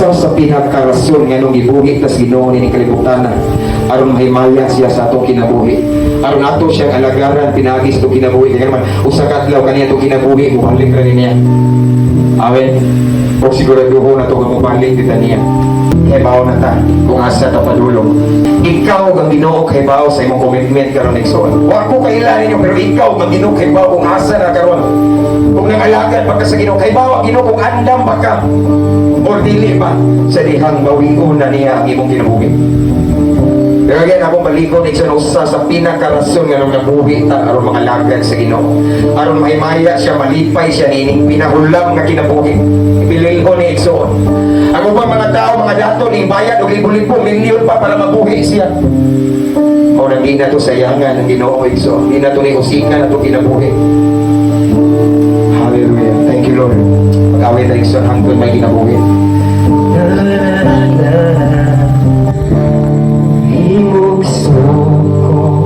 Usa sa pinakarason nga nung gibuhi tas Ginoo ni kalibutan, aron mahimaya siya sa atong kinabuhi, aron ato siyang alagaran pinaagi sa atong kinabuhi, kaya naman usa ka adlaw kaniya atong kinabuhi mubalik ra niya. Amen. O siguraduho na ito nga mubalik kita niya. Kahibaw na ta kung asa ta padulong. Ikaw ang Ginoo kahibaw sa imong commitment karon, igsoon. Wa ko kaila ninyo, pero ikaw ang Ginoo kahibaw kung asa na karon. Kung nangalagad pa ka sa Ginoo, kahibaw ang Ginoo kung andam ba ka or dili pa sa dihang bawion na niya ang imong kinabuhi. Pero again, akong balikon, igsoon, usa sa pinakarason nga nung nabuhi ta aron makalagad sa Ginoo. Aron mahimaya siya, malipay siya nining pinahulam nga kinabuhi. Ibililhon ni igsoon. Ang ubang mga tao, mga dato, ning bayad og libo-libo, milyon pa para mabuhi siya. O nang di na to sayangan ng Ginoo, igsoon. Di na to ni usikan ato kinabuhi. Hallelujah. Thank you, Lord. Mag-awit tayo, igsoon, hangtod may kinabuhi. Na, na, na. Imong suko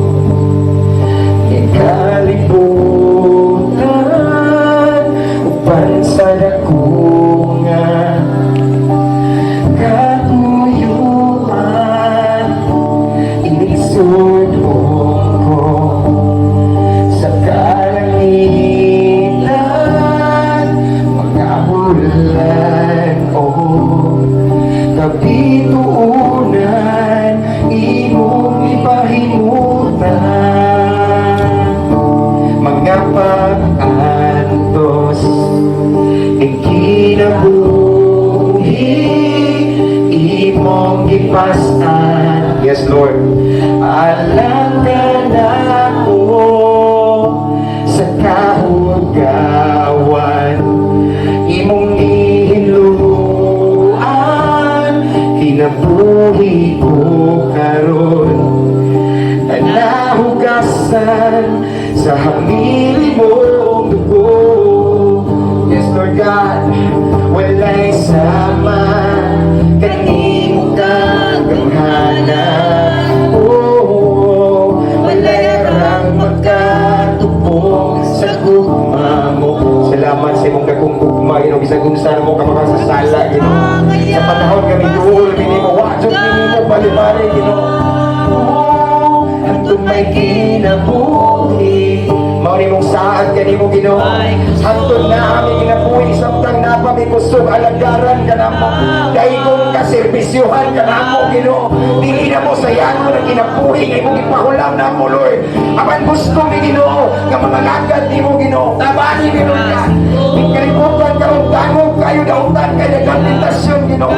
ni kalibutan upan sa dako nga katuyuan, inisud ko sa kalangitan, mga bulan o kabituonan imong ipahimutan, mga pag-antos ing kinabuhi imong gipas-an. Yes, Lord, alang kanako sa kahugawan, imong gihinluan kinabuhi ko karon na nahugasan sa hamili mong dugo. Yes, Lord God, walay sama kanimo kagamhanan. Oh, walay arang makatupong sa gugma mo. Salamat sa imong dakong gugma, Ginoo, bisag unsa mo ka makasasala, Ginoo. Sa panahon kami duol nimo, wa jud nimo balibari, Ginoo. Oh, hangtod may kinabuhi. Mao ni mong saad kanimo, Ginoo. Hangtod na aming kinabuhi, samtang naa pa mi kusog, alagaran ka namo. Daygon ka, serbisyuhan ka namo, Ginoo. Dili na mo sayangon ang kinabuhi nga imong ipahulam namo, Lord. Apan gusto mi, Ginoo, nga mangalagad nimo, Ginoo. Tabani mi, Lord God. Ing kalibutan karon dangog kayo, dautan kay daghang tentasyon, Ginoo.